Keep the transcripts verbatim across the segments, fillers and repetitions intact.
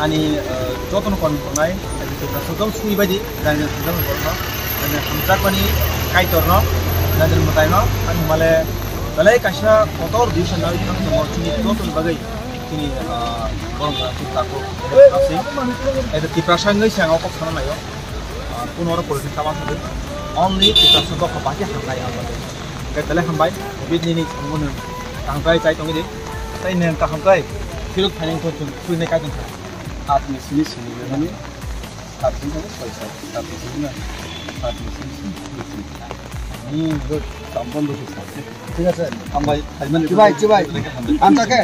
Ani, eh, jotono kon tongnai, ani Tiprasa jong sui baidi, jani jani borno, jani hamjakmani Kaitorno, jani mwtaino, ani male belai kaisa kotor decision nawi thang tongo chini jotoni bagwi, chini, eh, borok Tiprasa ko, Tiprasa wngwi se ang o kok sana naio, eh, kuno oro politics tabang sadi, only Tiprasa jok baki hamnai ang bagwi. Khe belai hambai, bini ni samung no tangtai chai tongwi di, tai neng kaham kai, philuk phainai ko chung sui nai kai tong kha. Atni sini sini mani, atni sini soi soi, atni sini na, atni sini sini sini. Hmm, good. Tampon do sisa. ঠিক আছে, hambai, hambai. Chibai, chibai. Hambai. Ang take.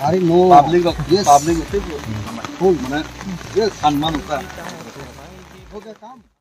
Hari no. Public rok, yes. Public rok, full. Mane, yes. Hanman ka. Okay, come.